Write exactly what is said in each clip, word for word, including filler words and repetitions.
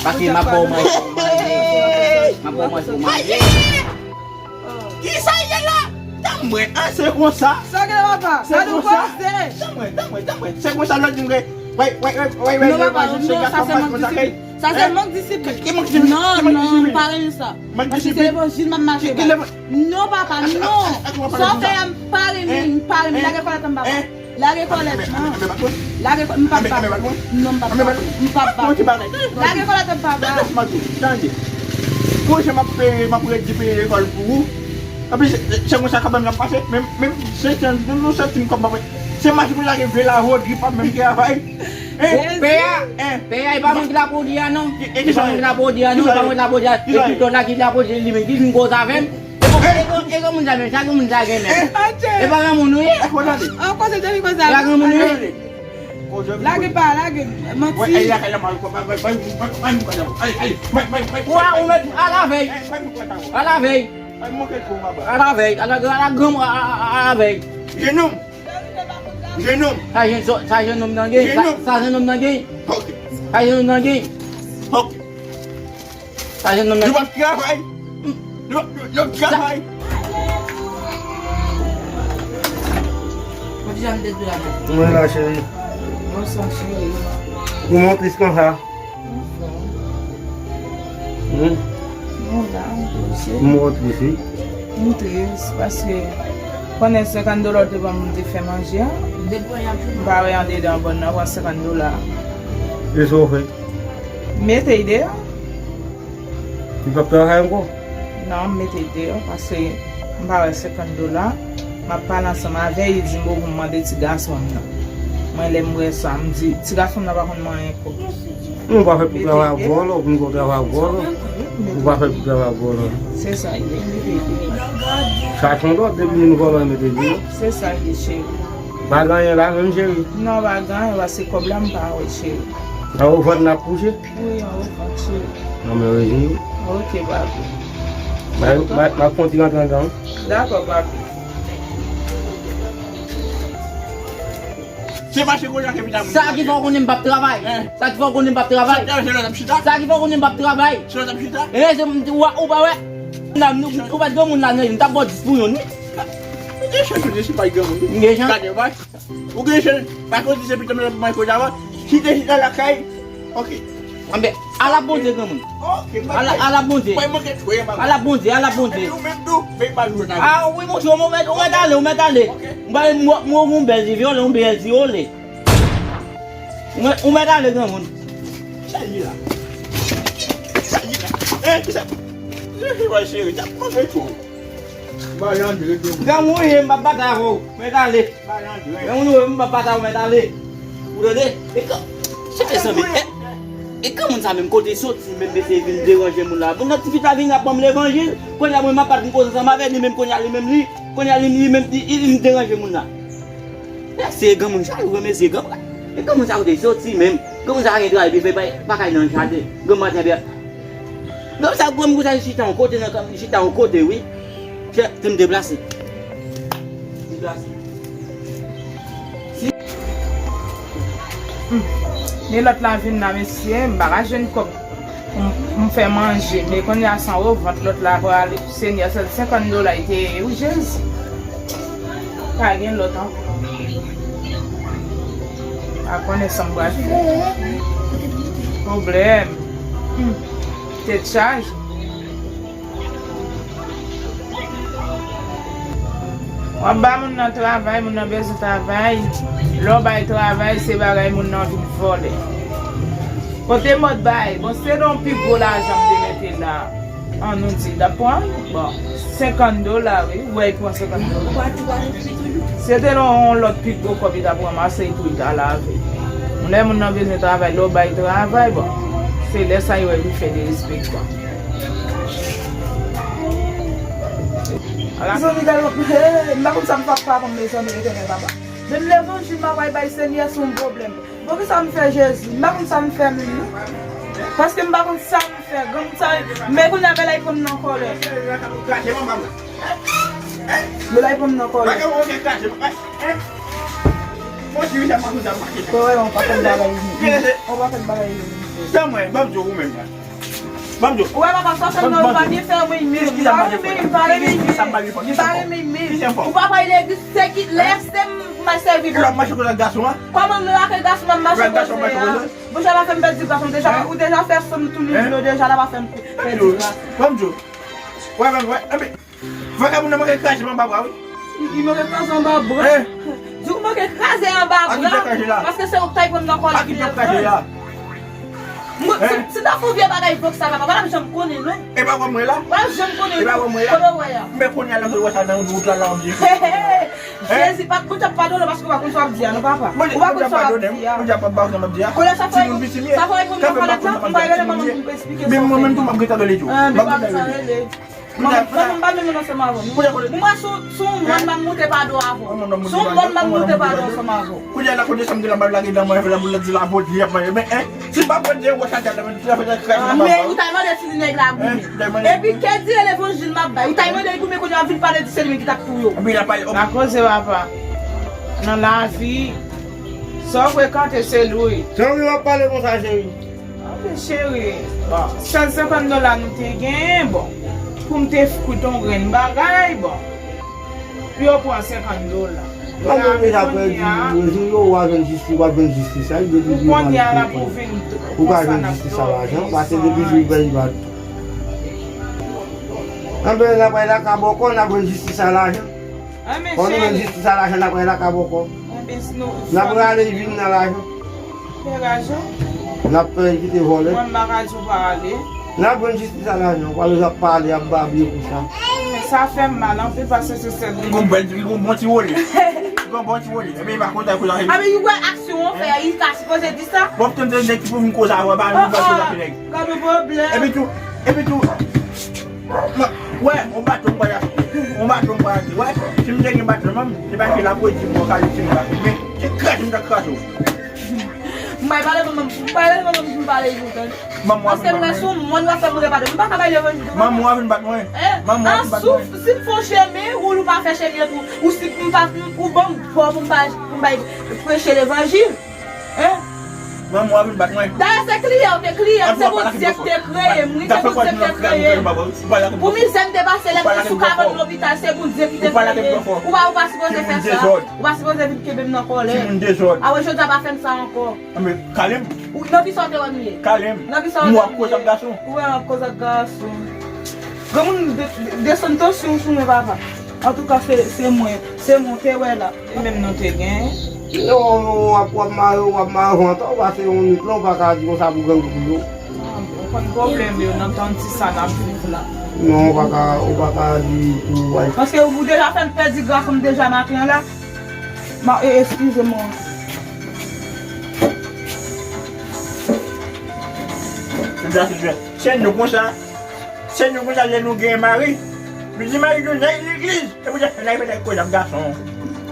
Ake m ap ba w manje pou w manje. M ap ba w manje pou w manje. Kisa l ye la? Tann mwen, an, se konsa. Sa gen la, papa? Se konsa. Tann mwen, tann mwen, tann mwen. Se konsa lòt di m ke, wè, wè, wè, wè, wè, non, papa, non, sa se mank disiplin. Sa se mank disiplin. Ki mank disiplin? Non, non, m pa renmen sa. Paske se levanjil m ap mache bay. Non, papa, non. Sa w fè a, m pa renmen, m pa renmen. Lage kòlèt anba, papa. Lage kòlèt, non. Lage kòlèt, m p ap bat ou. Non, m p ap bat ou. M p ap bat ou. Lage kòlèt, m p ap bat ou. Tande. Bon, jan m ap peye, m ap redi peye lekòl pou ou. Anpi, se, se konsa kanmenm l ap pase. Men, men, se, se, nou, nou santi m kòm, se mache pou lage vye la, Rodri p ap menm travay. Hein? Pè a, pè a, e pa mwen ki lapwodui a, non. E pa mwen ki lapwodui a, non, e pa mwen ki lapwodui a. E pito la ki lapwodui li menm, ki vin koze avè m. E bon, e bon, e bon moun sa menm, sa bon moun sa gen menm. E pa granmoun ou ye? An koze depi konsa. E pa granmoun ou ye? Lage pa, lage. Manti. Wa, ou mèt alavèy. Alavèy. Alavèy. Alavèy. Ala, ala, ala granmoun, a, a, a, alavèy. Jenòm. Jenòm. Sa jennonm nan gen. Sa jennonm nan gen. Ok. Sa jennonm nan gen. Ok. Sa jennonm nan gen. Yo p ap travay. Yo, yo, yo p ap travay. Mwen la, cheri. Bonswa, cheri. Kòman w tris konsa? Hmm? Mwen la, m tris. M wè w tris, wi. M tris, paske konnen senkant dola w te ban m, m te fè manje a. M pa wè andedan bòn nan, pran senkant dola. E sa w fè? Mete l deyò. Li p ap travay ankò? Non, m mete l deyò, paske m pa wè senkant dola. M ap pale ansanm avè l, li di m pou m mande ti gason m nan. Mwen, lè m wè sa, m di, ti gason m nan pa konn manyen kòb. Ou pa fèt pou travay ak vòlò, pou nou travay ak vòlò. Ou pa fèt pou travay ak vòlò. Se sa l ye, mete l deyò. Sa se yon lòt, depi nou vòlò, mete l deyò. Se sa l ye, cheri. Pa gen anyen la menm, cheri? Non, pa gen anyen, paske kòb la m pa wè, cheri. Nan revant n ap kouche? Wi, an revant, cheri. Non, men rejini. Ok, papi. M ap fè yon ti rantre anndan, wi. Dakò, papi. Se mache konsa ke pita moun. Sa ki fè w konnen m p ap travay? Hein? Sa ki fè w konnen m p ap travay? Sa ki fè w konnen m p ap chita? Sa ki fè w konnen m p ap travay? Se lè w t ap chita? Eh, se, ou, ou pa wè? Ou pa t granmoun la nan, m t ap ba w dis pou youn, wi. Ou gen chans, ou gen chans, pa granmoun. M gen chans? Gade, w pa Ou gen chans, pa koz se pitit mwen pou mwen koz avan. Si te chita lakay, ok. Anben, ala Bondye, granmoun. Ok, ala, ala Bondye. Mwen manke twè, mwen. Ala Bondye, ala Bondye. Epi ou menm tou, veye pa jwenn avè. Ah, wi, monchè, ou mèt, ou mèt ale, ou mèt ale. Ok. Mwen, mwen, mwen, yon bèl ti vyole, yon bèl ti vyole. Ou mèt, ou mèt ale, granmoun. Sa li la? Sa li la? Eh, kisa? Kisa ki fè cheri? Sa manje tou. Granmoun ye, m p ap batay avè w. Mèt ale. Granmoun ye, m p ap batay avè w, mèt ale. Ou tande? E kan, se mezanmi, e, e kan moun sa menm kote soti, menm mesye vin deranje moun la. Moun nan ti fi la vin ap ban m levanjil. Kounye a mwen m ap bat m koze ansanm avè li, menm kounye a li menm li, kounye a li, li menm li, li, li deranje moun la. Mesye granmoun sa, ou wè mesye granmoun. E granmoun sa kote soti menm. Granmoun sa pa gen travay, li fè pa, pa kay nan jaden. Granmoun sa byen. Granmoun sa, granmoun sa chita yon kote nan, chita yon kote, wi. Fè, fè m deplase. Deplase. Hmm. Men lòt la vin la, mesye, m pa ka jwenn kòb pou m, pou m fè manje. Men kounye a se an revant lòt la prale. Senyè, sèl senkant dola li te ye, wi, Jezi. Pa gen lòt ankò. Pa konnen sa m pral fè. Pwoblèm. Hmm. Tèt chaje. W ap ba moun nan travay, moun nan bezwen travay. Lè w bay travay, se bagay moun nan vin vòlè. Kote mòd bay? Bon, se nan yon pi gwo lajan m te mete la. An nou di, l ap pran, bon, senkant dola, wi. Ou wè, li pran senkant dola. Se te nan yon lòt pi gwo kòb li t ap ranmase pou li ta lave. Lè moun nan bezwen travay, lè w bay travay, bon, se lè sa yo wè li fè derespektan. Ala. Mezanmi, gade, hey, m pa konn sa m p ap fè avè m, mezanmi, Letènèl papa. Menm levanjil m ap al bay Senyè se yon pwoblèm. Bon, kisa m fè, Jezi? M pa konn sa m fè menm, non. Paske m pa konn sa m fè. Granmoun sa, men kounye a, men la, li pran m nan kòlè. Men la, li pran m nan kòlè. Kòlè, yon pakèt bagay li. Yon pakèt bagay li. Tanmen, ban m di w ou menm la. Ban m di w. Ou wè papa, sa w fè m nan, ou pa byen fè mwen menm. Ou pa renmen m, ou pa renmen m menm. Ou pa renmen m menm. Ou pa pale legliz, se ki lè se m al sèvi Bondye. Ou ap mache kote ak gason an? Kòman m nan lakay gason m ap mache kote a? Bondye pa fè m pèdi gras, ou deja, ou deja fè san m tou li dlo deja, la pa fè m pèdi gras. Ban m di w. Wè, ban m, wè, anpi. Vagabon nan manke kraze m anba bra, wi. Li manke kraze anba bra. Di ou manke kraze anba bra. Paske se ou k tay pran m nan kòlè. A ki t ap kraze la? Si, si ta fè yon vye bagay vòk sa, papa, pa t ap janm konnen, non. E pa wè mwen la? Pa t ap janm konnen, non. Kote w wè a? Men kounye a, lè w wè sa nan wout la, la, w ap di. Jezi, pa, Bondye ap padone w paske ou pa konn sa w ap di a, non, papa. Ou pa konn sa w ap di a. Bondye ap padone w, m ap di a. Kounye a, sa fè, sa fè yon moun nan kòlèt la, m pa rele manman m pou m esplike sa w fè. Menm mwen menm tou, m ap gen tan rele tou. M ap gen tan rele. Manman, manman m pa menm ansanm avè w. Mwen wè si w, si w mòn m ap moute pa do avè w. Si w mòn m ap moute pa do ansanm avè w. Kounye a la kote sa m te la m ap lage dan mwen fè la pou l di la bòt li ap manje. Men, en, si m pa pran de wòch a gad la, men, ti la fè kraze nan baba. Men, ou ta mande si li nèg la goumen. Epi, kè di levanjil m ap bay. Ou ta mande li goumen kounye a vin pale di se li menm ki t ap touye w. Epi, l ap pale. Pa koze, papa. Nan lavi, sa w frekante, se l wi. Se w ki w ap pale konsa, cheri. Ok, cheri. Bon, sèl senkant dola nou te genyen, bon. Pou m te f-, koute yon grenn bagay, bon. Pou yo pran senkant dola. Mwen menm deja pèdi, jou yo w a jwenn jistis, w a jwenn jistis, sa, depi ou kounye a la pou vin ou ka jwenn jistis a lajan, paske depi jou w pèdi bat. Anben, n ap pale la ka bòkò, n ap jwenn jistis a lajan. Anben, cheri. Kon nou jwenn jistis a lajan, n ap pale la ka bòkò. Anben, si nou. N ap rale vin nan lajan. Fè rajon. N ap fè kite vòlè. Mwen, m pa ka di w pa ale. N ap jwenn jistis a lajan. Ou pa bezwen ap pale, ap babye konsa. Men sa fè m mal anpil paske se sèl li. Gon bèl, gon bon ti wole. Gon bon ti wole. Epi, pa kontan pou la. Epi, ou wè aksyon w fè a, li ta sipoze di sa. W ap tann nèg ki pou vin koze avè w, pa vin koze avè nèg. Gade pwoblèm. Epi tou, epi tou, wè, yon baton m pral achte. Yon baton m pral achte. Wè, si m te gen baton, manm, se pa ke lapwezi m pral achte m pa. Men, se kraze m ta kraze w. M pa pale manman m, m pale manman m pou m pale pou tande. Manman w ap vin bat mwen. Paske mwen sou mòn w ap fè m repade. M pa ka bay levanjil tou. Manman w ap vin bat mwen. Manman w ap vin bat mwen. Si m fè yon chemen, ou, ou pa fè chemen pou, ou si m pa, ou ban m fò pou m pa, pou m bay preche levanjil. Hein? Manman w ap vin bat mwen. Dayè se kliyan w te kliyan, se Bondye ki te kreye m, wi, se Bondye ki te kreye m. Pou mizè m te pase lè m te sou kabann lopital, se Bondye ki te kreye m. Ou pa, ou pa sipoze fè sa. Ou pa sipoze vin kenbe m nan kòlè. Timoun dezòd. Awe, jodi a pa fè m sa ankò. Anben, kale m. Ou, nan kisa w te wè m ye? Kale m. Nan kisa w te wè m ye? M wè w ap koze ak gason. Ou wè m ap koze ak gason. Granmoun de-, de-, desann tansyon sou mwen, papa. Antouka, se, se mwen, se mwen w te wè la. E menm nou te gen. Non, w ap, w ap mare, w ap mare vant ou, pase yon minit lan, ou pa ka di konsa pou gang pou yo. Ah, bon, konn pwoblèm yo nan tann ti sa n ap viv la. Non, ou pa ka, ou pa ka di pou, ay. Paske ou deja fè m pèdi gras m deja maten an la. Ma, e, eskize mwen. Sèl nou konsa, sèl nou konsa lè nou gen mari. Nou di mari nou nan legliz. E pou di, nan fè koze ak gason.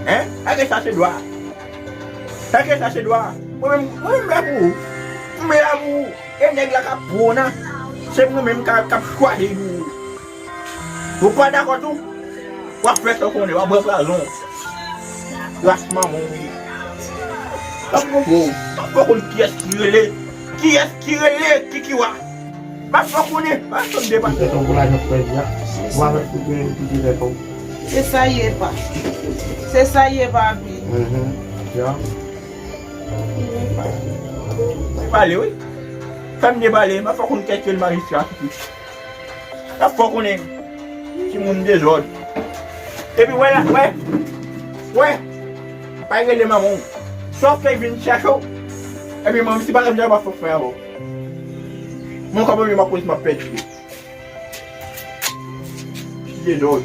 Hein? Sa ke sa se dwa. Sa ke sa se dwa. Mwen menm, mwen menm la pou ou. Mwen menm la pou ou. E nèg la k ap pran w nan. Se mwen menm k ap, k ap chwazi pou ou. Ou pa dakò tou? W ap fè sa w konnen, w ap bwè pwazon. Ras manman w ye. W ap konprann. W ap konn kiyès ki rele. Kiyès ki rele Kikiwa. M ap fè w konnen. M ap fè w depase. Ou fè tankou lajan k pèdi a. W ap fè koute, koute tèt ou. Se sa ye pa. Se sa ye papi. Mhm. Ya. Debale wi. Fè m debale, m ap fè w konn kèk majistra ki N ap fè w konnen timoun dezòd. Epi wè la, wè, wè, pa rele manman w. Sa w fè vin chèche w. Epi manman, si pa gen m ap fè w fè avè w. Mwen kòm mwen m ap polis m ap pèdi. Ti dezòd.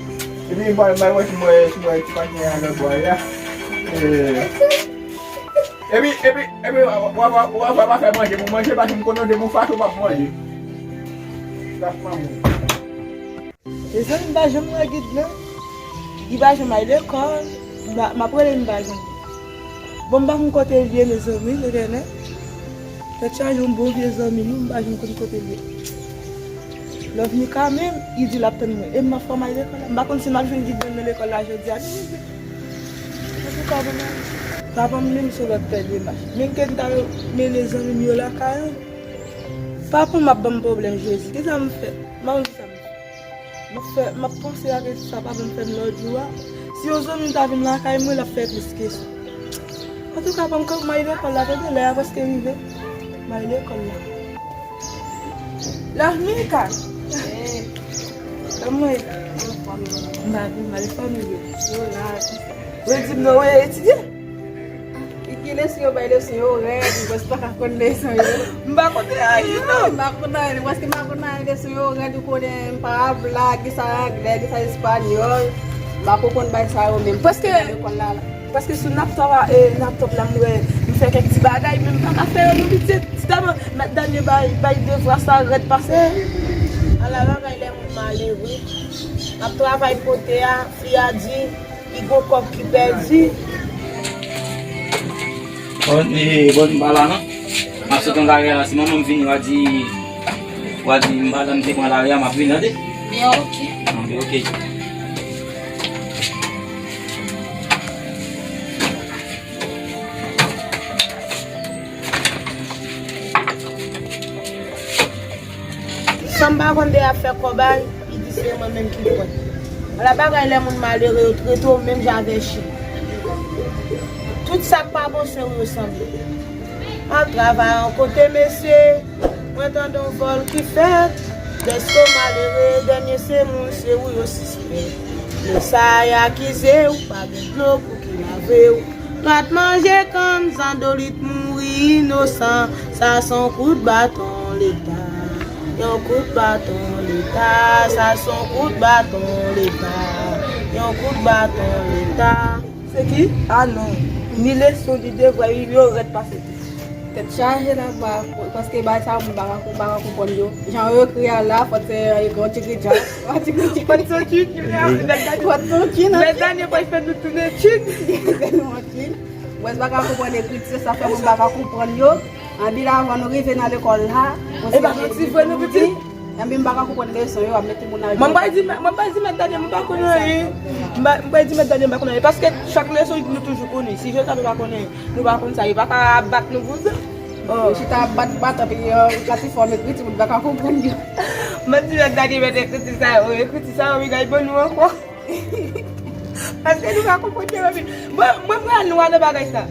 Epi m pa, m pa wè si mwen, si mwen ti patnè a nan bwa la. Eh. Epi, epi, epi, w ap, w ap, w ap, w ap fè manje pou manje, paske m konnen w depi w fache w p ap manje. Ras manman w. Mezanmi, m pa janm wè Gid non. Li pa janm al lekòl. M pa, m ap rele l, m pa jwenn li. Bon, m pa konn kote l ye, mezanmi, Letènèl. Tèt chaje, yon bon vye zanmi nou, m pa janm konn kote l ye. Lè w vini ka menm, li di l ap tann mwen. E m ap fè m al lekòl la. M pa konn si m ap jwenn Gid nan lekòl la jodi a. Antouka, bon, papa m menm se lòt pè demach. Menm ke m ta mennen zanmi m yo lakay an. Papa m ap ban m pwoblèm, Jezi. Kisa m fè? M pa konn kisa m fè. M ap fè, m ap panse a kèk sa papa m fè m lòt jou a. Si yon zanmi m ta vin lakay mwen, l ap fè plis ke sa. Antouka, ban m kanpe, m al lekòl la, tande, lè a prèske rive. M al lekòl la. Lahmika! Kòman w ye? M pa byen, m pa byen, fanmi yo. Yo la, kisa? Ou di m non, ou etidye? Ki, ki leson yo bay leson yo rèd, m prèske pa ka konn leson yo. M pa konnen anyen, non. M pa konn anyen, m prèske pa konn anyen, leson yo rèd, ou konnen, m pa blag, ki sa anglè, ki sa espanyòl. M pa ko konn bay sa yo menm. Prèske lekòl la, la. Prèske sou laptop a, e, laptop la, m wè, m fè kèk ti bagay, men m pa ka fè yo non pitit. Ti dam, mèt Danie bay, bay devwa sa rèd pase. Ala bagay lè moun malere. M ap travay pote a, fi a di, li gon kòb ki pèdi. Bon, e, bon, m pa la non. M ap sot nan lari a la, si manman m vini, w a di, w a di, m pa la, m te pran lari a, m ap vini, tande? Byen, oke. Anben, oke. San m pa konn de afè kòb a, li di se mwen menm ki pran. Ala bagay lè moun malere yo trete w menm jan avè chen. Tout sa k pa bon se ou yo sanble. M ap travay yon kote, mesye, mwen tande yon vòl ki fèt. Dèske w malere, dènye se moun, se ou yo sispèk. Mesay akize w, pa gen dlo pou ki lave w. Twat manje kann, zandolit mouri inosan. Sa se yon kout baton Leta. Yon kout baton Leta. Sa se yon kout baton Leta. Yon kout baton Leta. Se ki? A non. Ni leson, ni devwa, yo rèd pase tou. Tèt chaje la, ba, paske bay sa moun pa ka, pa ka konprann yo. Jan yo ekri a la, fòk se, e, yon ti kri djaz. Yon ti kri djaz. Fòk se yon ti kri djaz. Fòk se yon ti kri djaz. Mèt Danie pral fè nou tounen ti kri. Fè nou yon ti kri. Mwen pa ka konprann ekriti, se sa fè mwen pa ka konprann yo. Anpi la, avan nou rive nan lekòl la, e pa manti vre non, pitit. Anpi m pa ka konprann leson yo, ap mete moun nan. Mwen pa di, mwen pa di mèt Danie, mwen pa konnen anyen. Mwen pa di mèt Danie, mwen pa konnen anyen. Paske chak leson, nou toujou konnen. Si jodi a nou pa konnen, nou pa konn sa, yo pa ka bat nou pou sa. Oh. Yo chita ap bat, bat, anpi, euh, platifòm ekriti, moun pa ka konprann yo. Mwen di mèt Danie mèt ekriti sa yo, ekriti sa yo, vin gay ban nou ankò. Paske nou pa konprann yo, epi, mwen, mwen pral nwa nan bagay sa.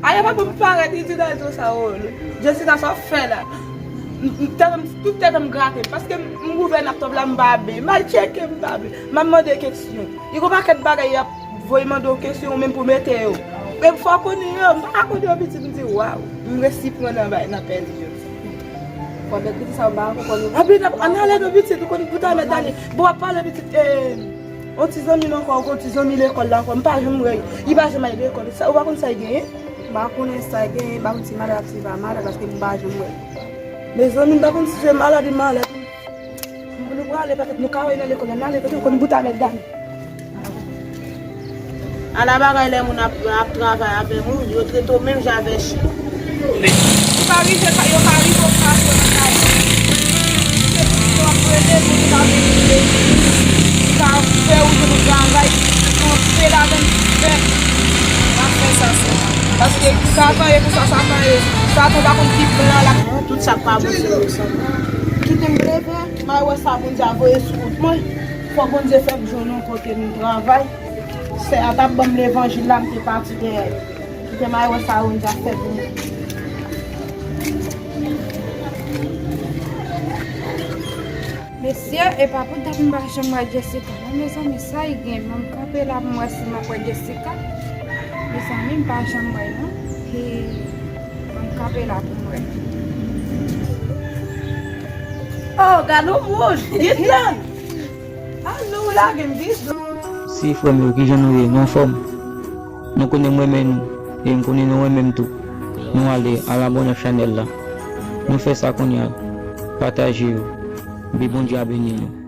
Aya pa ban m parèt, li di nan rezo sa, oh, Jessica, sa w fè la? M, m, tèt m, tout tèt m grate m, paske m, m ouvè laptop la, m pa byen. M al tcheke, m pa byen. M ap mande kesyon. Li gon pakèt bagay y ap voye mande w kesyon, ou menm pou mete yo. Men fò w konnen yo, m pa ka konnen yo pitit, m di, waw, m resi pran nan bay, nan pèdi yo. Fò bèk pitit sa yo, m pa ka konprann yo. Anpi, n ap, ann ale non pitit, ou konn pou ta mèt ale. Bon, w ap pale pitit, eh, yon ti zanmi m ankò, yon ti zanmi lekòl la ankò, m pa janm wè l. Li pa janm al lekòl. Sa, ou pa konn sa l genyen? M pa konnen sa l genyen, m pa konn si malad ak si pa malad, paske m pa janm wè l. Mezanmi, m pa konn si se malad, li malad. Nou prale, petèt nou ka wè nan lekòl la, n ale, petèt konn bout a mèt dam. Ala bagay lè moun ap, ap travay avè moun, yo trete w menm jan avè chen. Yo ka rive, yo ka rive w kraze nan kay. Se pou yo ap rele moun ka vin rele. Ka fè ou jwenn yon travay, kanpe ladan l fè. Pa fè sa, sè. Paske Satan e konsa, Satan e, Satan pa konn ki plan l ap. Tout sa k pa bon se yo sanble. Kite m leve. M al wè sa Bondye a voye sou wout mwen. Fò Bondye fè m jwenn yon kote m travay. Sè a t ap ban m levanjil la, m te pati dèyè l. Kite m al wè sa Bondye ap fè pou mwen. Mesye, e pa pou dat m pa janm wè Jessica non, mezanmi, sa y gen? Ban m kanpe la pou m wè si m ap wè Jessica. Mezanmi, m pa janm wè l non. He, ban m kanpe la pou m wè. Oh, gad yon wouj, vit lan. Ah non, ou lage m vit. Si frè m yo, kijan nou ye? Nou anfòm? Nou konnen m renmen nou, e m konnen nou renmen m tou. Nou ale, al abòne ak chanèl la. Nou fè sa kounye a. Pataje yo. Epi Bondye a beni nou.